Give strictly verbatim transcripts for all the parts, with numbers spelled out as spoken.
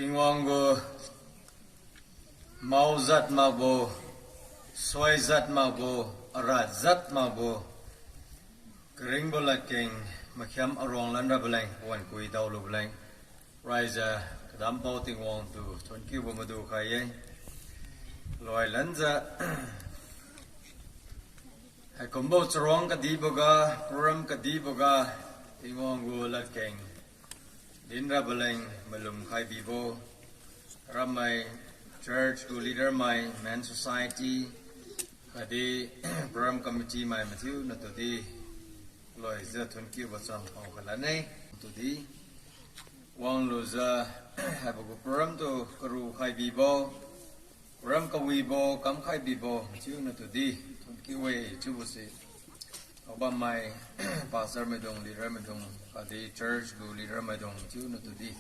Tingwang gu maojat makbo, soijat makbo, aratjat makbo, karingbo ladkeng, makhiam aruang lan rabo leng, pawan kui daolubo leng, raijiu kadampao Tingwang tu thonkiubo madu khai-e. Loi lanjiu haikumbo charuang kadiboga, program kadiboga, Tingwang gu ladkeng din rabo leng malum khai bibo, ramai church gu leader mai, men society, khatdi program committee mai mathiu natudi loijiu thonkiubo cham pao khalanne. Tudi wanglujiu haibo gu program tu karu khai bibo, program kawibo kamkhai bibo mathiu natudi thonkiu-e chiubose, abammai pastor maidung, leader maidung, khatdi church gu leader maidung mathiu natudi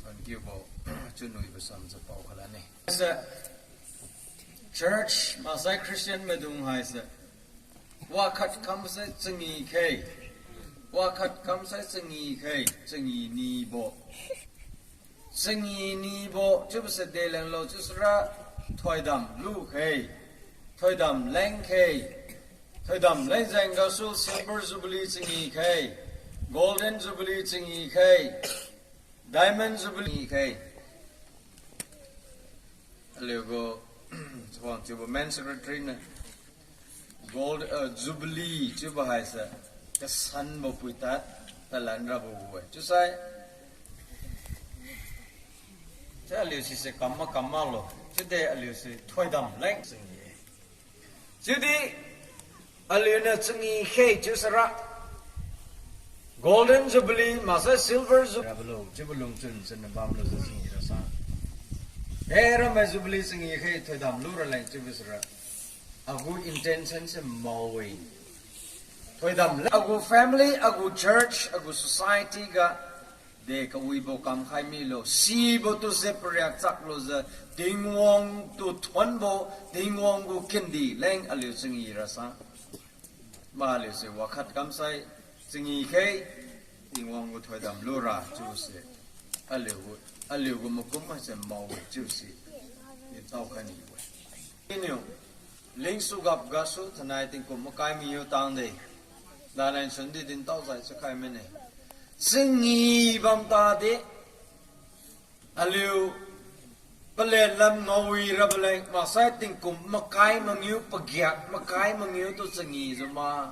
thonkiubo chunwibo samjiu pao khalanne. Church maksai Christian maidung haise wakhat kamsai changi khe, wakhat kamsai changi khe, changi nibo. Changi nibo chiubose delenglo chiusara thoidam lu khe, thoidam leng khe, thoidam leng jeng gasu silver jubilee changi khe, golden jubilee changi khe, diamond jubilee khe. Aliu gu, chawang chiubo men secretary niu, gold, uh, jubilee chiubo haise kasanbo puitad talan rabo-e chiusai, cha aliu sise kam makam maklo chiude aliu si thoidam leng changi-e. Chiudi aliuniu changi khe chiusara, golden jubilee maksai silver jubilee rabo lo chiubo lungchun chunna bamlujiu changi rasa. E, ramai jubilee changi khe thoidam lu raleng chiubo sira, agu intention se mao-e. Thoidam leng agu family, agu church, agu society ga de kawibo kamkhai milo, sibo tuse pariak chaklujiu Tingwang tu thuonbo, Tingwang gu kendi leng aliu changi rasa. Ma aliu se wakhat kamsai changi khe, Tingwang gu thoidam lura chiuse aliu gu, aliu gu makum haise mao-e chiuse dintao khai nibo-e. Iniu lingsu gap gasu thainai tingkum makai mangiu tangde, danai nsundi dintao zai chakhai mine. Changi bam tadi, aliu palad lam ngaowi rabo leng maksai tingkum makai mangiu, pagiak makai mangiu tu changijiu ma,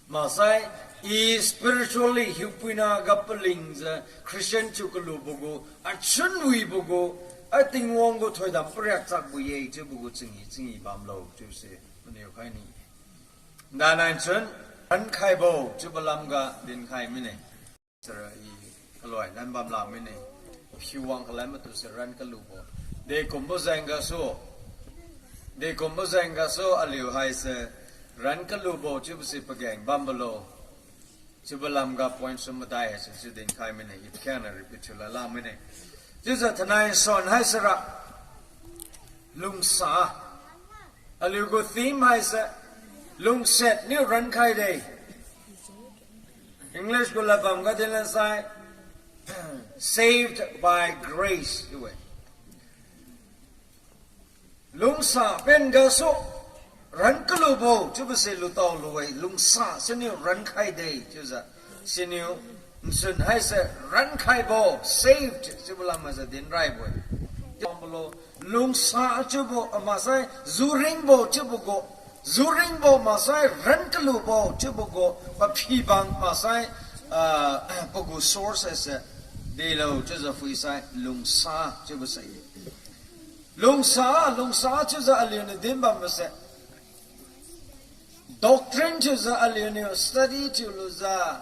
maksai i spiritually hiupuina ga palingjiu Christian thiu kalubo gu, achun wibo gu, a Tingwang gu thoidam pariak chakbo-e chiubo gu changi, changi bamlo chiuse maniu khai ni. Danai chun rankhaibo chiubo lamga dinkhai mine. Sira i kaloi lan bam la mine. Phiuwang kalai matu se ran kalubo, dekumbo jeng gasu, dekumbo jeng gasu aliu haise ran kalubo chiubo si pageng bambolo chiubo lamga point sum madai haise chiu dinkhai mine, i pakhiangna repeat thiu lala mine. Chiujiu thainai nsuan haisira lungsa, aliu gu theme haise lungsiat niu rankhaide. English gu ladbam ga dinlansai, saved by grace chiu-e. Lungsa pen gasu ran kalubo chiubo se lutao lu-e, lungsa siniu rankhaide chiujiu, siniu nsun haise rankhaibo, saved chiubo lam haise dinraibo-e. Tiuangbo lo, lungsa chiubo maksai juringbo chiubo gu, juringbo maksai ran kalubo chiubo gu, paphibang maksai, ah, pagu source haise delo chiujiu phuisai lungsa chiubo sai-e. Lungsa, lungsa chiujiu aliuniu dinbambo se, doctrine thiujiu aliuniu study thiulujiu,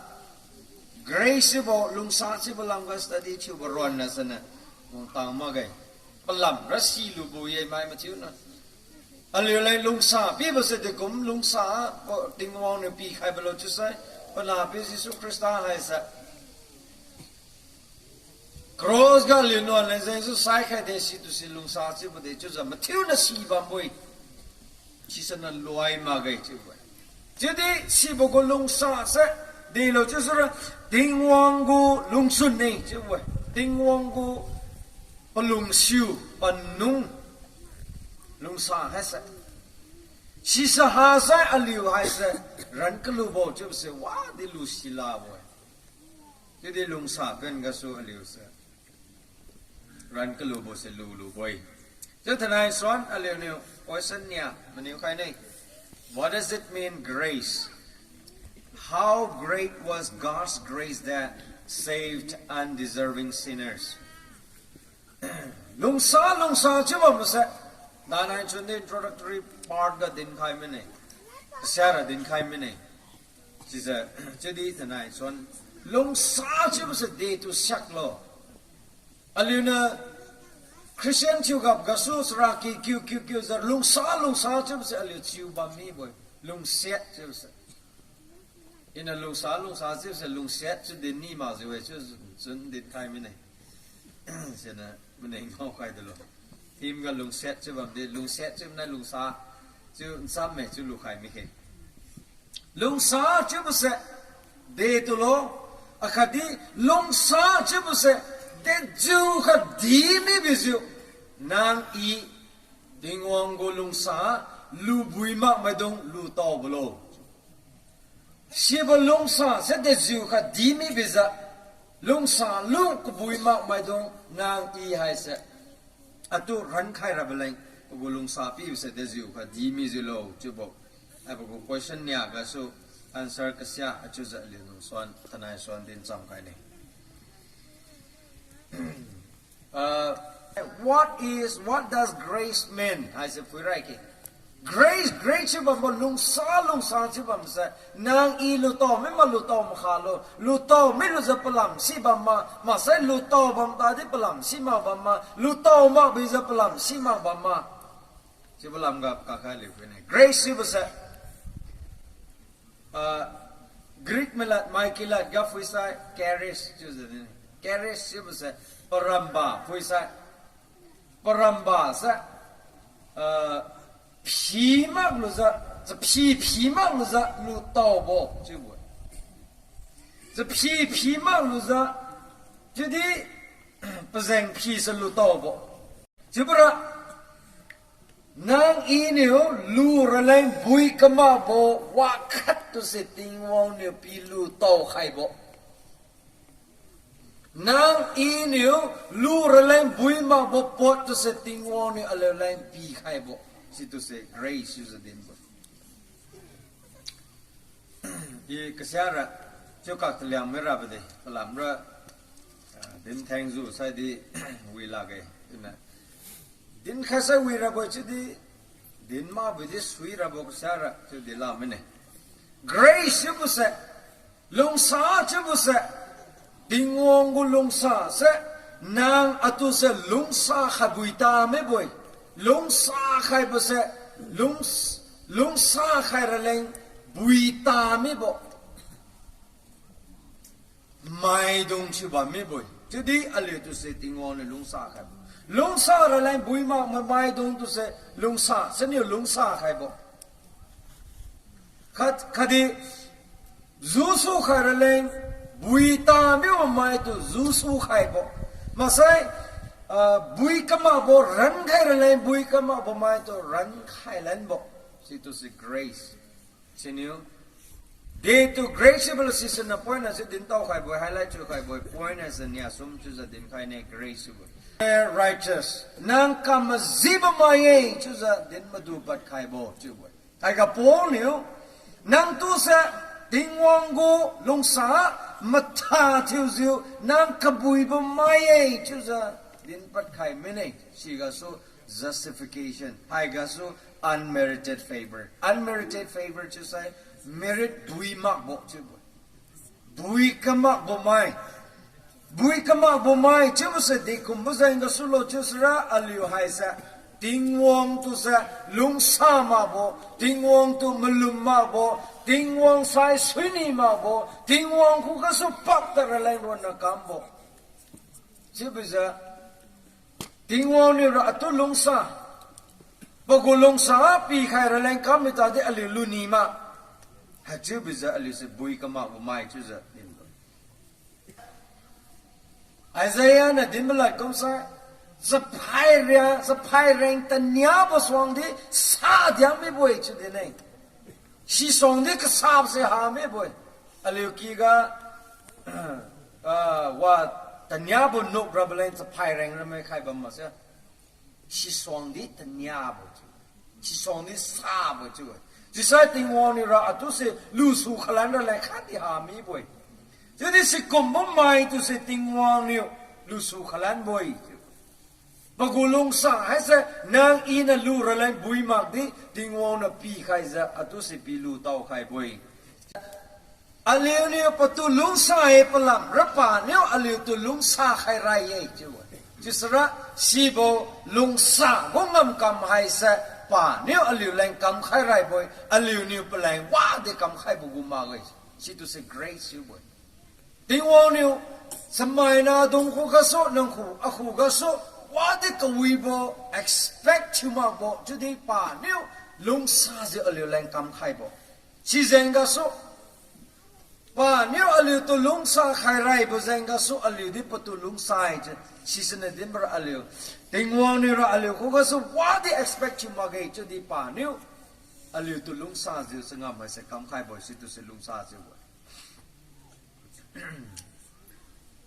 grace chiubo, lungsa chiubo lamga study thiubo ronna siniu wangtang makge. Palam rasi lubo-e mai mathiuna. Aliuleng lungsa pibo se dekum lungsa, Tingwang niu pikhaibo lo chiusai, panahpiu Jesu Khrista haise cross ga aliu nuan leng jengsu saikhaide, situ si lungsa chiubo de chiujiu mathiuna sibambo-e. Sisiniu loi makge chiubo-e. Chiudi sibo gu lungsa se delo chiusura Tingwang gu lungchun-e chiubo-e. Tingwang gu palungsiu, panung, lungsa haise. Sisa hasai aliu haise, ran kalubo chiubose wadi lu silabo-e. Chiudi lungsa pen gasu aliuse ran kalubose lulubo-e. Chiu thainai suan aliuniu question nia maniu khai ne. What does it mean, grace? How great was God's grace that saved undeserving sinners? Lungsa, lungsa chiu bamse, thainai suan di introductory part ga dinkhai mine. Kasiara dinkhai mine. Chiujiu, chiudi thainai suan, lungsa chiubose detu siaklo. Aliuniu Christian thiugap gasu saraky kiu kiu kiujiu lungsa, lungsa chiubose aliu chiu bam mibo-e. Lungsiat chiubose. Iniu lungsa, lungsa chiubose lungsiat chiu din ni makjiu-e chiu chun dinkhai mine. Siniu maning ngaokhai dulo. Theme ga lungsiat chiu bamdi, lungsiat chiu nai lungsa chiu nchamme chiu lukhai mikhe. Lungsa chiubose detulo, akhatdi lungsa chiubose dejiukha di mibijiu, nang i Tingwang gu lungsa lubui makmaidung lutaobo lo. Sibo lungsa se dejiukha di mibijiu, lungsa lu kabui makmaidung nang i haise. Atu rankhai rabo leng, pagu lungsa pibose dejiukha di mijiulo chiubo. Ai pagu question nia gasu answer kasia achiujiu aliu nung suan, thainai suan din chamkhai ne. Uh, what is, what does grace mean? Haise phuirai ke. Grace, grace chiu bambo lungsa, lungsa chiu bamse, nang i lutao mi ma lutao makha lo, lutao mi lujiu palam si bam ma, maksai lutao bam tadi palam si mak bam ma, lutao makbijiu palam si mak bam ma. Chiubo lamga kakhai liu phuine. Grace chiubose, ah, Greek mailad, maiki lad ga phuisai, charis chiujiu din. Charis chiubose, paramba phuisai. Paramba se, ah, phi maklujiu, chaphi phi maklujiu lutaobo chiubo-e. Chaphi phi maklujiu, chiudi pajeng phise lutaobo. Chiubora, nang iniu lu raleng bui kamakbo wakhat tuse Tingwang niu pi lutao khaibo. Nang iniu lu raleng bui makbo pot tuse Tingwang niu aliuleng pikhaibo. Situse grace chiujiu dinbo. I kasiara, chiu kak taliang mirabo de, palamra, ah, dinthengjiu saidi wi lakge, iniu. Dinkhaisai wi rabo chiudi, din makbo di sui rabo kasiara chiudi la mine. Grace chiubose, lungsa chiubose, Tingwang gu lungsa se, nang atuse lungsa khai bui tamibo-e. Lungsa khaibose, lung, lungsa khai raleng bui tamibo maidung thiubam mibo-e. Chiudi aliu tuse Tingwang niu lungsa khaibo. Lungsa raleng bui mak ma maidung tuse lungsa, siniu lungsa khaibo. Khat, khatdi, jusu khai raleng, bui tamibo maitu jusu khaibo. Maksai, ah, bui kamakbo rankhai raleng, bui kamakbo maitu rankhai lanbo. Situse grace. Siniu, detu grace chiubo la sisiniu point nasi dintao khaibo-e, highlight thiu khaibo-e, point nasi niasum chiujiu dinkhai ne grace chiubo. Righteous, nang kamajibo mai-e chiujiu din madu pad khaibo chiubo-e. Haiga Paul niu, nang tuse Tingwang gu lungsa matha thiujiu nang kabuibo mai-e chiujiu din padkhai mine, sigasu justification, haigasu unmerited favor. Unmerited favor chiusai merit bui makbo chiubo. Bui kamakbo mai. Bui kamakbo mai chiubose dekumbo jeng gasulo chiusira aliu haise Tingwang tuse lungsa makbo, Tingwang tu malum makbo, Tingwang sai suini makbo, Tingwang khugasu pak tad raleng ronna kambo. Chiubijiu Tingwang niura atu lungsa, pagu lungsa pikhai raleng kam mitadi aliu luni ma. Haichiubijiu aliuse bui kamakbo mai chiujiu dinbo. Isaiah niu dinbo lad kumsai, Chaphai ria, chaphai reng taniabo suangdi sa diang mibo-e chiu dinne. Sisuangdi kasabose ha mibo-e. Aliu kiga, ah, wa taniabo nukrabo leng chaphai reng ramai khai bam makse. Sisuangdi taniabo chiu. Sisuangdi sabo chiu-e. Chiusai Tingwang niura atuse lusu khalan raleng khatdi ha mibo-e. Chiudi sikumbo mai tuse Tingwang niu lusu khalanbo-e chiu. Pagu lungsa haise nang iniu lu raleng bui makdi Tingwang niu pikhaijiu atuse pilu taokhaibo-e. Aliuniu patu lungsa-e palamra paniu aliutu lungsa khai rai-e chiu-e. Chiusara sibo lungsa gu ngamkam haise paniu aliuleng kamkhai raibo-e, aliuniu paleng wadi kamkhaibo gu makge. Situse grace chiubo-e. Tingwang niu chamaina dung khugasu, nang khu, akhu gasu, wadi kawibo, expect thiu makbo, chiudi paniu lungsajiu aliuleng kamkhaibo. Sijeng gasu, paniu aliutu lungsa khai raibo jeng gasu aliudi patu lungsa-e chiu, sisiniu dinbora aliu. Tingwang niura aliu khugasu wadi expect thiu makge chiudi paniu aliutu lungsajiu changam haise kamkhaibo, situse lungsa chiubo-e.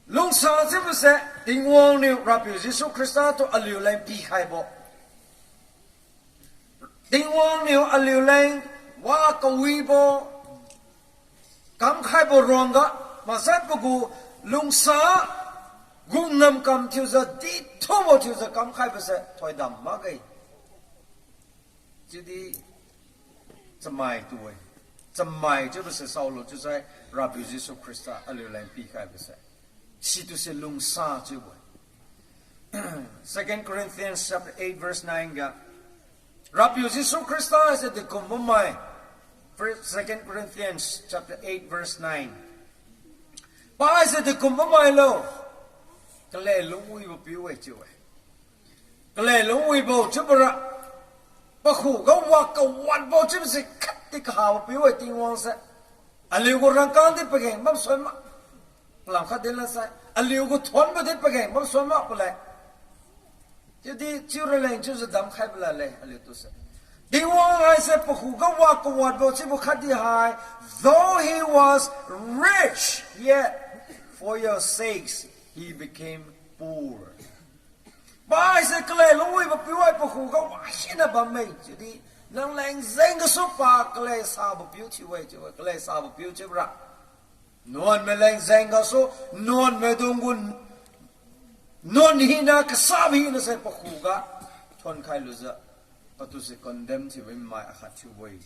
Lungsa chiubose, Tingwang niu Rapiu Jesu Khrista tu aliuleng pikhaibo. Tingwang niu aliuleng wa kawibo, kamkhaibo ruangga, maksai pagu lungsa gu ngamkam thiujiu dithubo thiujiu kamkhaibose thoidam makge. Chiudi chamai tu-e. Chamai chiubose saolo chiusai Rapiu Jesu Khrista aliuleng pikhaibose. Situse lungsa chiubo-e. Second Corinthians chapter eight verse nine ga, Rapiu Jesu Khrista haise dekumbo mai. First, Second Corinthians chapter eight verse nine. Pa haise dekumbo mailo. Kalek lungwibo piu-e chiu-e. Kalek lungwibo chiubora, pakhuga wa kawatbo chiubose khatdi kahabo piu-e Tingwang se. Aliugu rangkang di pageng bamsuan mak. Palam khat dinlasai, aliugu thuonbo di pageng bamsuan mak pale. Chiudi chiu raleng chiujiu damkhaibo lale aliutuse. Tingwang haise pakhuga wa kawatbo chiubo khatdi hai, though he was rich, yet for your sakes he became poor. Pa haise kalek lungwibo piu-e, pakhuga wa hina bamme chiudi, nang leng jeng gasu pa kalek sabo piu thiu-e chiu-e, kalek sabo piu chiubora. Nuanmai leng jeng gasu, nuanmaidung gu, nuan hina kasabo hinase pakhuga thuonkhai lujiu, patuse condemn thiubo mai akhat thiubo-e.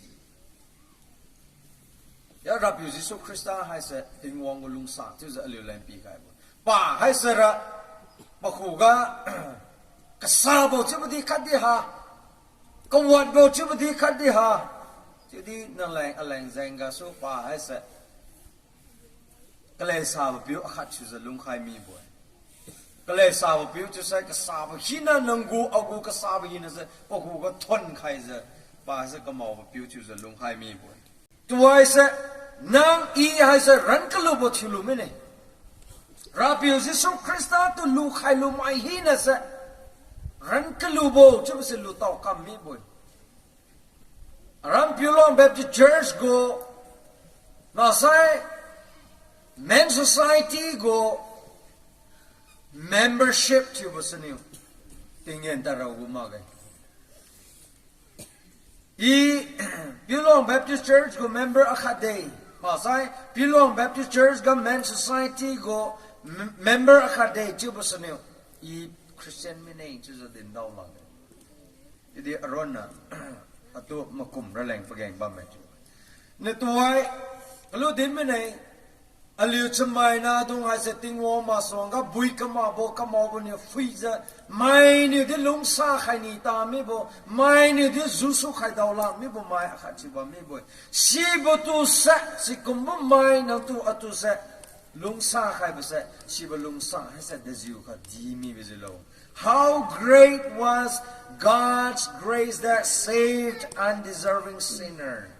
Ya Rapiu Jesu Khrista haise Tingwang gu lungsa chiujiu aliuleng pikhaibo. Pa haisera pakhuga kasabo chiubo di khatdi ha, kawatbo chiubo di khatdi ha. Chiudi nang leng aleng jeng gasu pa haise kalek sabo piu akhat thiujiu lungkhai mibo-e. Kalek sabo piu chiusai kasabo hina nang gu agu kasabo hinase pakhuga thuonkhaijiu, pa haise kamaobo piu thiujiu lungkhai mibo-e. Tuhoise, nang I haise ran kalubo thiulu mine. Rapiu Jesu Khrista tu lukhai lumai hinase ran kalubo chiubose lutao kam mibo-e. Aram Piulong Baptist Church gu, maksai Men Society gu membership thiubo siniu tinggen tadra gu makge. I Piulong Baptist Church gu member akhatde, maksai Piulong Baptist Church ga Men Society gu mem-, member akhatde chiubo siniu, I Christian mine chiujiu dindao lakge. Chiudi aronna atu makum raleng pageng bamme chiu. Niu tuhoi, kalu din mine, aliu chamaina dung haise Tingwang masuangga bui kamakbo kamaobo niu phuijiu, mainiudi lungsa khai ni ta mibo, mainiudi jusu khai daola mibo mai akhat thiubam mibo-e. Sibo tuse, sikumbo mai nangtu atuse lungsa khaibose, sibo lungsa haise dejiukha di mibo jiulo. How great was God's grace that saved undeserving sinner.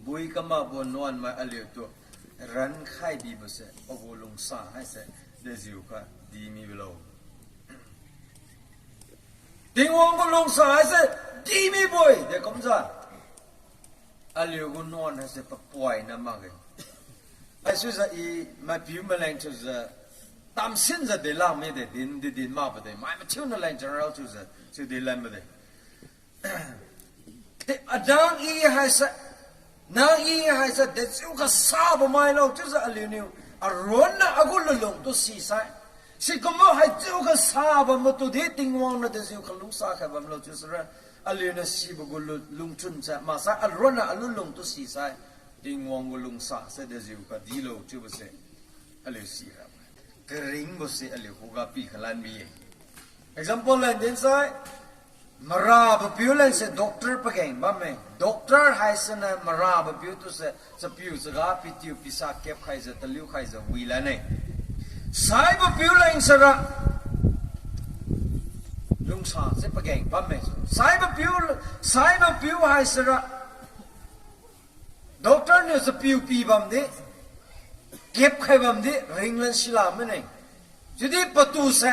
Bui kamakbo nuanmai aliutu rankhai bibose pagu lungsa haise dejiukha di mibo lo. Tingwang gu lungsa haise di mibo-e de kumjiu, aliu gu nuan haise papuina makge. Haisuijiu i maipiu maleng thiujiu tamsinjiu de lak mide, din di din makbo de, mai mathiuna leng general thiujiu chiu di lanbo de. Ti adang i haise, nang i haise dejiu kasabo mailo chiujiu aliuniu aronna agu lunlung tu sisai, sikumbo haichiu kasabo matu di Tingwang niu dejiukha lungsa khai bamlo chiusira, aliuniu sibo gu lu- lungchun se maksai aronna alunlung tu sisai, Tingwang gu lungsa se dejiukha dilo chiubo se aliu sira. Karingbo se aliu khuga pikhai lan bi-e. Example leng dinsai, marabo piu lengse doctor pageng bamme. Doctor haisiniu marabo piu tuse chapiu chaga pitiu pisa kap khaijiu taliu khaijiu wi lan-e. Saibo piu leng sira lungsa se pageng bamme. Saibo piu, saibo piu haisira doctor niu chapiu pi bamdi, kap khai bamdi ringlan sila mane. Chiudi patu se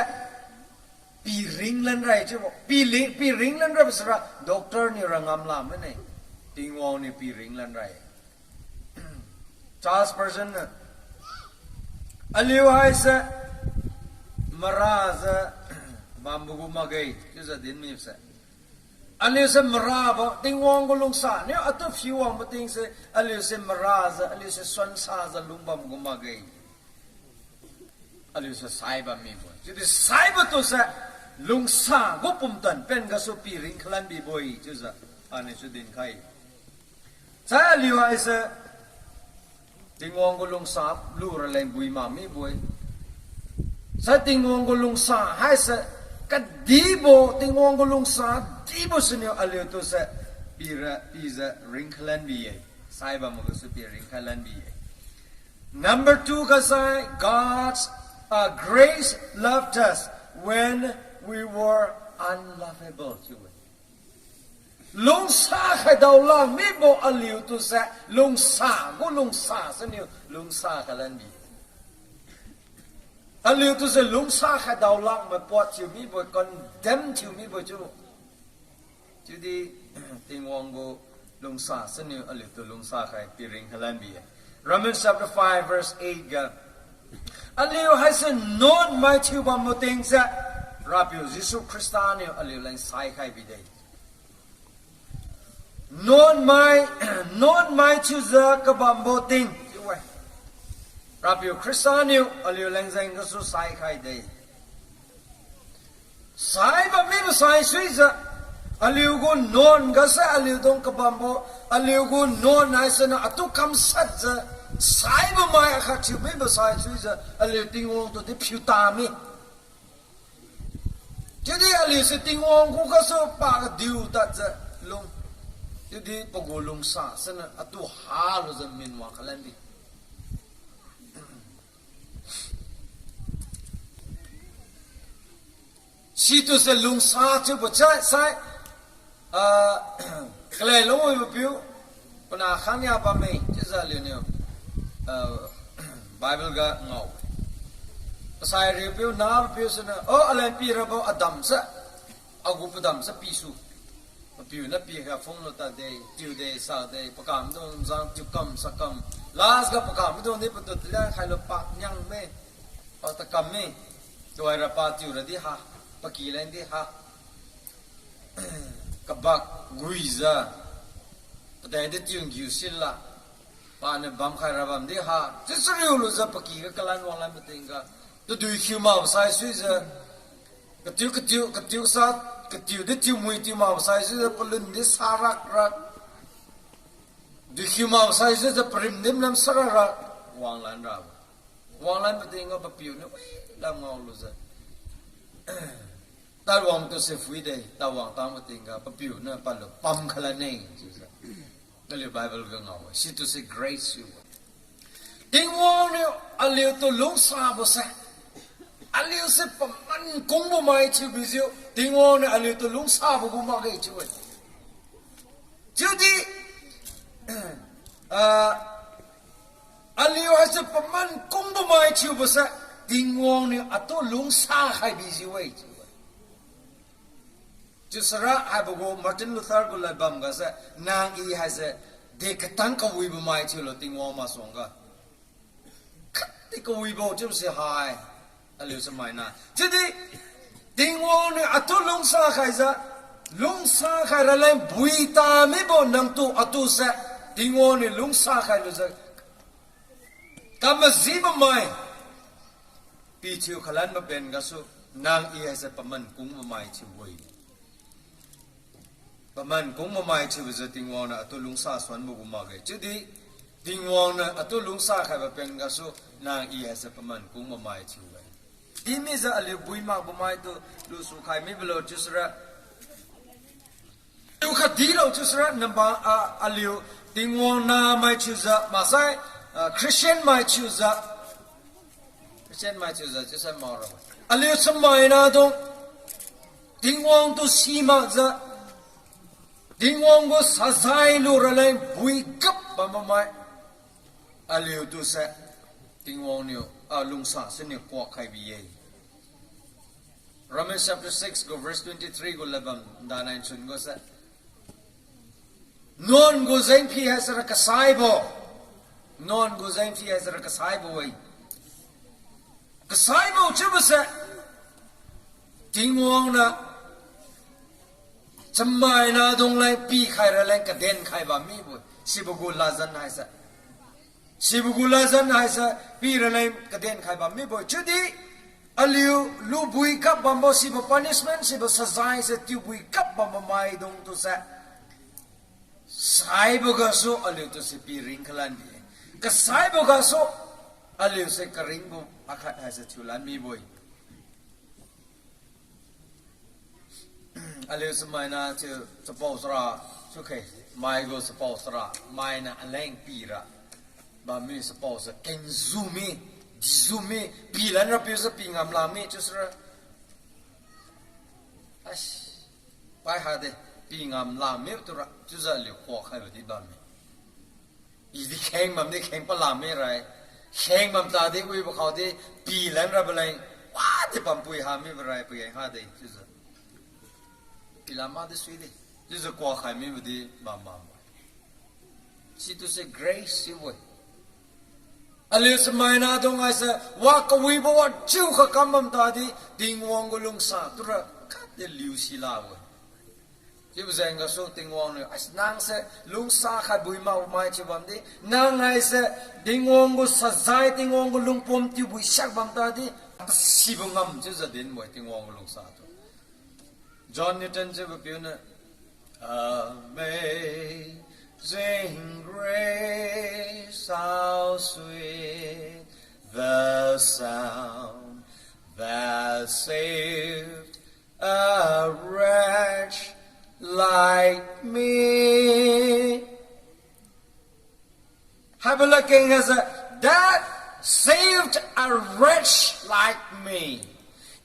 pi ringlan rai chiubo, pi li- pi ringlan raibo sira doctor niu ra ngamla mane. Tingwang niu pi ringlan rai. Charles Spurgeon niu, aliu haise marajiu bambo gu makge chiujiu din mibose, aliuse marabo Tingwang gu lungsa niu atu phiu wangbo tingse aliuse marajiu, aliuse suansajiu lungbam gu makge. Aliuse sai bam mibo-e. Chiudi saibo tuse lungsa gu pumtan pen gasu pi ringkhalan bibo-e chiujiu aniu su dinkhai. Sai aliu haise Tingwang gu lungsa lu raleng bui mak mibo-e. Sai Tingwang gu lungsa haise kadibo, Tingwang gu lungsa dibo siniu aliu tuse pira pijiu ringkhalan bi-e. Sai bam gasu pi ringkhalan bi-e. Number two ga sai, God's, uh, grace loved us when we were unlovable chiu-e. Lungsa khaidao lak mibo aliu tuse lungsa gu lungsa siniu lungsa khalan bi. Aliu tuse lungsa khaidao lak maipuat thiu mibo, condemn thiu mibo chiu. Chiudi Tingwang gu lungsa siniu aliutu lungsa khai piring khalan bi-e. Romans chapter five verse eight ga, aliu haise nuanmai thiubambo tingse Rapiu Jesu Khrista niu aliuleng saikhai bide. Nuanmai, nuanmai thiujiu kabambo ting chiu-e. Rapiu Khrista niu aliuleng jeng gasu saikhaide. Sai bam mibo saisuijiu, aliu gu nuan gase aliudung kabambo, aliu gu nuan haisiniu atu kamshatjiu, sai bammai akhat thiu mibo saisuijiu aliu Tingwang tudi phiu tami. Chiudi aliuse Tingwang khugasu pakadiu tadjiu lung. Chiudi pagu lungsa siniu atu halujiu minwang khalan di. Situse lungsa chiubo chasai, ah, kalei lungwibo piu, panah khangnia bamme chiujiu aliuniu, ah, Bible ga ngao. Pasai riupiu, nahpiu siniu, oh, aleng pirabo adamse, agu padamse pisu. Papiu niu pikha phunglu tade, tiude, sade, pakam dung jang tiukam sakam. Last ga pakam dung di patu taliang khailu pa niangme, pa takamme. Tuhoira pa tiura di ha, paky leng di ha. Kabak guijiu, padai di tiunggiu sila. Paniu bamkhai ra bamdi ha, chiujiu riulujiu paky ga kalan wanglan matingga, tadui khiu makbo saisuijiu, katiu, katiu, katiu sa, katiu di tiumui tiu makbo saisuijiu, palun di sarak rak. Dui khiu makbo saisuijiu, parim dim lam sarak rak. Wanglan ra. Wanglan matingga papiu niu, ui, lam ngaolujiu. Tadwang tu se phuide, tadwang tang matingga, papiu niu palu pam khalan ne, chiujiu. Aliu Bible ga ngao-e, situ se grace chiu-e. Tingwang niu aliutu lungsabo se, aliuse paman kungbo mai thiubijiu, Tingwang niu aliutu lungsabo gu makge chiu-e. Chiudi, ah, aliu haise paman kungbo mai thiubo se, Tingwang niu atu lungsa khai bijiu-e chiu-e. Chiusira haibo gu Martin Luther gu lad bamga se, nang i haise, de katang kawibo mai thiulo Tingwang masuangga. Khatdi kawibo chiubo se hai. Aliu chamaina. Chiudi, Tingwang niu atu lungsa khaijiu, lungsa khai raleng bui tamibo nangtu atu se, Tingwang niu lungsa khailujiu, kamajibo mai pithiu khalan mapen gasu, nang i haise paman kungbo mai thiu-e. Paman kungbo mai thiubojiu Tingwang niu atu lungsa suanbo gu makge. Chiudi, Tingwang niu atu lungsa khaibo pen gasu, nang i haise paman kungbo mai thiu-e. Dimijiu aliu bui makbo maitu lusu khai mibolo chiusira. Aliu khatdilo chiusira namba, ah, aliu Tingwang namai thiujiu, maksai, ah, Christian mai thiujiu. Christian mai thiujiu, chiusai maora. Aliu chamaina dung, Tingwang tu simakjiu, Tingwang gu sajai lu raleng bui gap bambo mai. Aliutu se, Tingwang niu, ah, lungsa siniu kuak khai bi-e. Romans chapter six gu verse twenty three gu lad bam danai chun gu se. Nuan gu jengphi haisira kasaibo. Nuan gu jengphi haisira kasaibo-e. Kasaibo chiubo se. Tingwang niu chamaina dung leng pikhai raleng kaden khai bam mibo-e. Sibo gu ladjan haise. Sibo gu ladjan haise pi raleng kaden khai bam mibo-e. Chiudi aliu lubui gap bambo sibo punishment, sibo sajai se tiubui gap bambo maidungtu se. Saibo gasu aliutu se piring khalan bi-e. Kasaibo gasu aliu se karingbo akhat haise thiulan mibo-e. Aliu chamaina chiu chapao chara, chiu khe, mai gu chapao chara, mainiu aleng pira. Bammi chapao se kengjiu mi, dijiu mi, pilan rapiu se pi ngam la mi chiusira. As, pai hade, pi ngam la mi tura, chiujiu aliu kuak khaibo di bamme. I di kheng bam di kheng pala mi rai. Kheng bam tadi wibo khao di pilan rabo leng. Wadi pampui ha mibo rai pageng hade chiujiu. Pilan ma di sui di. Chiujiu kuak khai mibo di bam bam. Situ se grace sibo-e. Aliu chamaina dung haise, wa kawibo wa chiu kha kam bam tadi, Tingwang gu lungsa tura khatdi liu silabo-e. Chiubo jeng gasu Tingwang niu, as nang se lungsa khai bui mak mai chiu bamdi, nang haise Tingwang gu sajai, Tingwang gu lungpom tiubui siak bam tadi, sibo ngam chiujiu dinbo-e Tingwang gu lungsa tu. John Newton chiubo piuniu, Amazing grace, how sweet the sound that saved a wretch like me. Haibo ladkeng haise, that saved a wretch like me.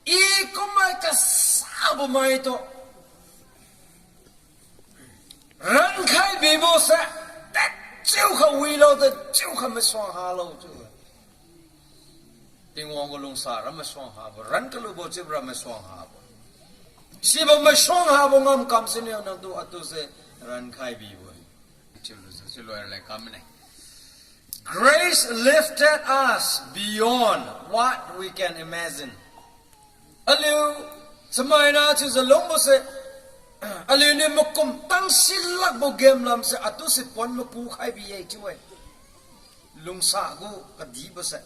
I kummai kasabo maitu rankhai bibo se, dechiukha wilo, dechiukha masuang halo chiu. Tingwang gu lungsa ra masuang habo, ran kalubo chiubo ra masuang habo. Sibo masuang habo ngamkam siniu nangtu atu se rankhai bibo-e. Chiulujiu, chiu loi raleng kamne. Grace lifted us beyond what we can imagine. Aliu chamaina chiujiu lungbo se, aliuniu makum tang silakbo game lam se atu se pon maku khai bi-e chiu-e. Lungsa gu kadibo se.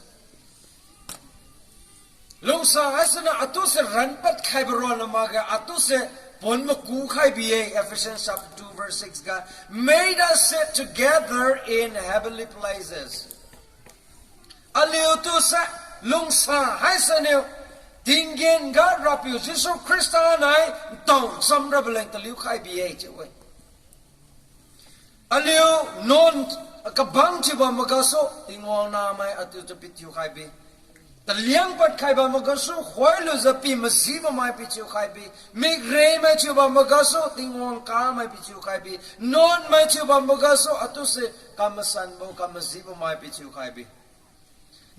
Lungsa haisiniu atu se ranpad khaibo ronna makge, atu se pon maku khai bi-e, Ephesians chapter two verse six ga, made us sit together in heavenly places. Aliutu se lungsa haisiniu tinggen ga Rapiu Jesu Khrista nai ntao cham rabo leng taliu khai bi-e chiu-e. Aliu nuan kabang thiubam magasu, Tingwang namai atu tu pithiu khai bi. Taliang pad khaibam magasu, khoilujiu pi majibo mai pithiu khai bi. Mikremai thiubam magasu, Tingwang kamai pithiu khai bi. Nuanmai thiubam magasu, atu se kamasanbo, kamajibo mai pithiu khai bi.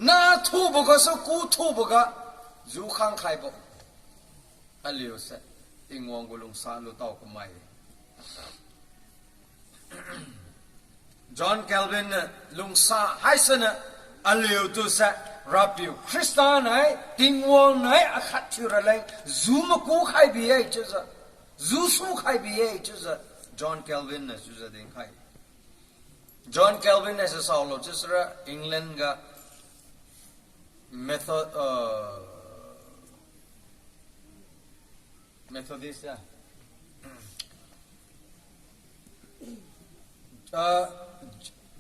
Nathubo gasu, kuthubo ga, jukhang khaibo. Aliu se Tingwang gu lungsa lutao kamai. John Calvin niu lungsa haisiniu aliu tuse Rapiu Khrista nai, Tingwang nai akhat thiu raleng, zu maku khai bi-e chiujiu, zu su khai bi-e chiujiu, John Calvin niu chiujiu dinkhai. John Calvin haise saolo chiusira England ga Metho-, uh, Methodist ya. Ah,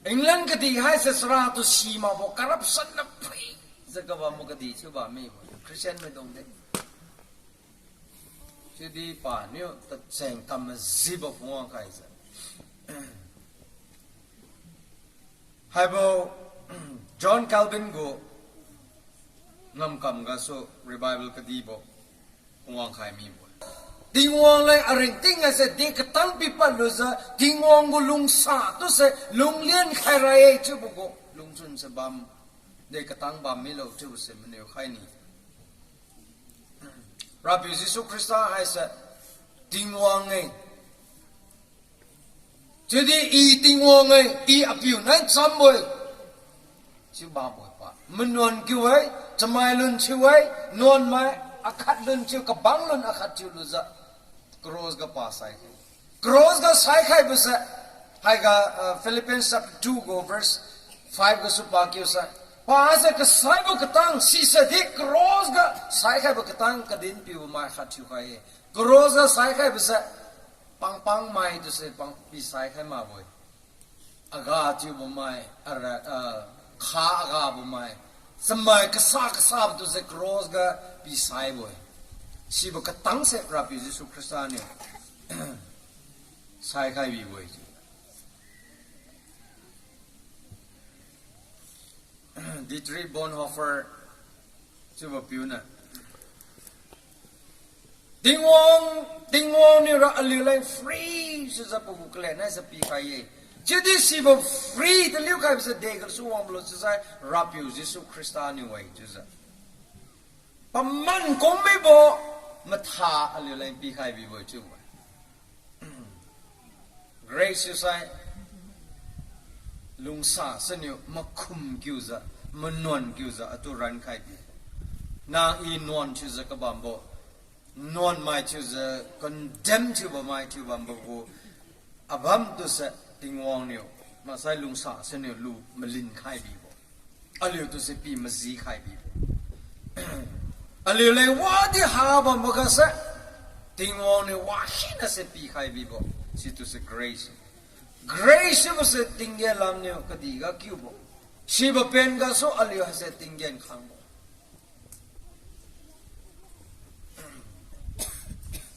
England kadih haise chara tu simakbo corruption na phuijiu kabambo kadih chiu bammibo Christian maidung de. Chiudi paniu tacheng kam majibo phungwang khaijiu. Haibo John Calvin gu ngamkam gasu revival kadibo phungwang khai mibo-e. Tingwang leng aringting haise de katang pipad lujiu Tingwang gu lungsa tuse lunglian khai ra-e chiubo gu lungchun se bam, de katang bam milo chiubo se maniu khai ni. Rapiu Jesu Khrista haise Tingwang-e. Chiudi I Tingwang-e, I Apiu nai chambo-e. Chiu bambo-e pa. Manuan kiu-e, chamai lun thiu-e, nuanmai akhat lun thiu, kabang lun akhat thiu lujiu cross ga pa sai khai. Cross ga sai khaibo se, haiga, uh, Philippians chapter two gu verse five gasu pa kiu sai. Pase kasaibo katang, sise di cross ga sai khaibo katang kadin pibo mai khat thiukhai-e. Cross ga sai khaibo se, pangpang mai tuse pang pi sai khai makbo-e. Aga thiubo mai, ara, ah, kha agabo mai. Chamai kasa kasabo tuse cross ga pi saibo-e. Sibo katang se Rapiu Jesu Khrista niu sai khai bibo-e. Dietrich Bonhoeffer chiubo piuniu Tingwang, Tingwang niura aliuleng free sijiu pagu kalen haise pikhai-e. Chiudi sibo free taliu khaibo se degasu wangbo lo chiusai Rapiu Jesu Khrista niu-e chiujiu. Paman kung mibo matha aliuleng pikhai bibo chiu-e. Grace chiusai lungsa siniu makhum kiujiu, manuan kiujiu atu rankhai bi. Nang I nuan thiujiu kabambo, nuanmai thiujiu condemn thiubo mai thiu bambo gu abam tuse Tingwang niu maksai lungsa siniu lu malin khai bibo. Aliu tuse pi maji khai bibo. Aliuleng wadi ha bambo gase Tingwang niu wa hina se pikhai bibo. Situse grace. Grace chiubo se tinggen lamniu kadihga kiubo. Sibo pen gasu aliu haise tinggen khangbo.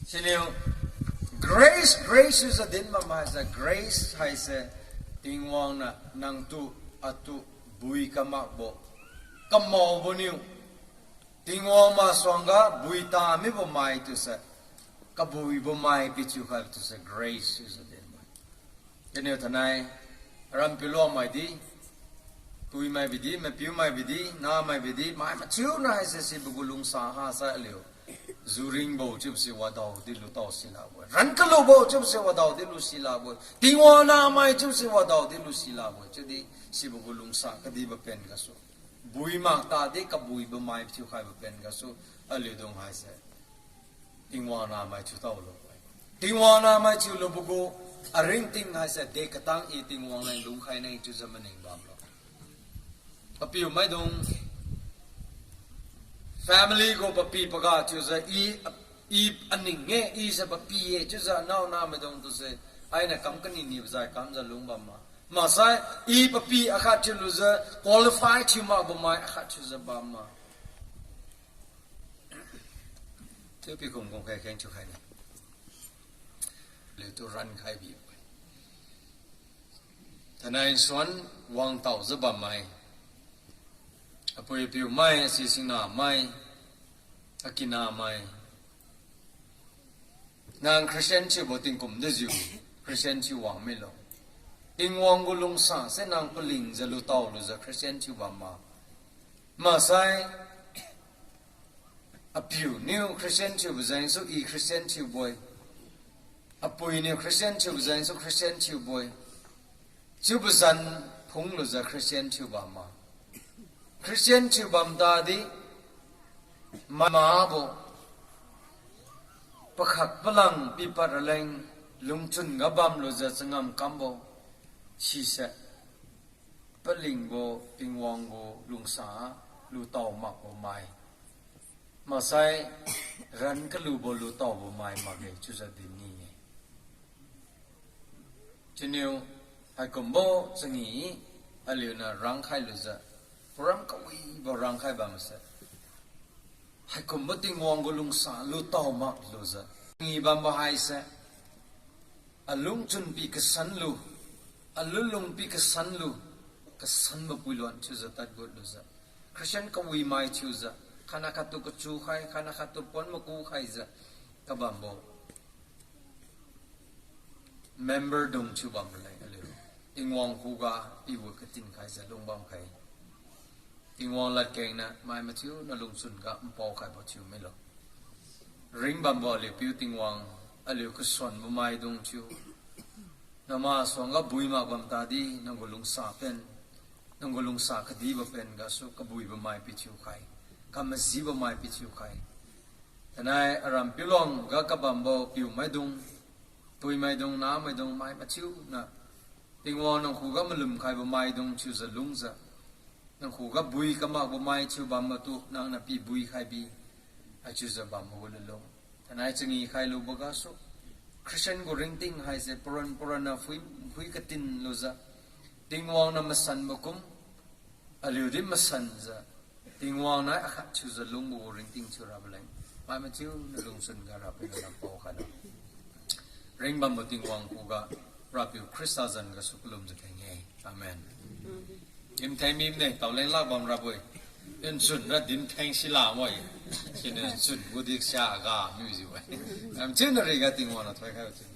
Siniu grace, grace chiujiu din bam haise, grace haise Tingwang niu nangtu atu bui kamakbo, kamaobo niu, Tingwang masuangga bui tamibo mai tuse, kabuibo mai pithiu khai tuse grace chiujiu din mai. Kaniu thainai, aram piluang mai di, puimai bidi, mapiumai bidi, namai bidi, mai mathiuna haise sibo gu lungsa hasai aliu. Juringbo chiubo si wadaodi lutao silakbo-e. Rankalubo chiubo si wadaodi lu silakbo-e. Tingwang namai chiubo si wadaodi lu silakbo-e. Chiudi sibo gu lungsa kadibo pen gasu, bui mak tadi kabuibo mai thiukhaibo pen gasu, aliudung haise Tingwang namai thiutao lubo-e. Tingwang namai thiulubo gu aringting haise de katang I Tingwang leng lungkhai ne chiujiu maning bamlo. Papiu maidung, family gu papi paga chiujiu I, I aning-e, I se papi-e chiujiu nao namaidung tuse, ainiu kam kani nibo jai kamjiu lung bamma. Maksai I papi akhat thiulujiu qualify thiu makbo mai akhat thiujiu bamma. Chiu pikum kumkhai kheng thiukhai ne. Aliutu rankhai bi-e. Thainai nsuan wangtaojiu bammai, apui apiumai, asi singnamai, akinamai, nang Christian thiubo tingkum dejiu Christian thiu wang milo. Tingwang gu lungsa se nang palingjiu lutao lujiu Christian thiu bamma. Maksai Apiu niu Christian thiubo jengsu I Christian thiubo-e. Apui niu Christian thiubo jengsu Christian thiubo-e. Chiubo zan phunglujiu Christian thiubam ma. Christian thiubam tadi, mabo pakhat palang pipad raleng lungchun ga bamlujiu changam kambo, sise palingbo Tingwang gu lungsa lutao makbo mai, maksai ran kalubo lutaobo mai makge chiujiu din ni-e. Chiniu haikumbo changi aliuniu rangkhai lujiu, program kawibo rangkhai bamse, haikumbo Tingwang gu lungsa lutao maklujiu, changi bambo haise, alungchun pi kasanlu, alulung pi kasanlu, kasanbo puiluan thiujiu tadgut lujiu, Christian kawimai thiujiu, khatna khattu kachukhai, khatna khattu pon makukhaijiu kabambo member dung thiubam raleng aliu Tingwang khuga piwu katin khaijiu lungbam khai. Tingwang ladkengniu mai mathiu nalungchun ga npao khaibo thiu milo. Ringbambo aliu piu Tingwang, aliu kasuanbo maidung thiu, nama suangga bui mak bam tadi, nang gu lungsa pen, nang gu lungsa kadibo pen gasu kabuibo mai pithiu khai, kamajibo mai pithiu khai. Tanai aram piuluang ga kabambo piu maidung, pui maidung, na maidung mai mathiu niu Tingwang nang khuga malum khaibo maidung thiujiu lungjiu, nang khuga bui kamakbo mai thiu bambo tu nangniu pibui khai bi, haichiujiu bambo gu lulung. Tanai changi khailubo gasu, Christian gu ringting haise paron paronna phui, phui katin lujiu, Tingwang niu masanbo kum, aliu di masanjiu, Tingwang nai akhat thiujiu lungbo gu ringting thiu rabo leng, mai mathiu nalungchun ga Rapiu nang pao khailo. Ringbambo Tingwang khuga, Rapiu Khrista zan gasu kalumjiu keng-e. Amen. Dintheng mine, taoleng lak bam rabo-e. Nchun ra dintheng sila mo-e. Siniu nchun gudi sia ga mijiu-e. Am chiu nariga Tingwang niu thoikhai chiu.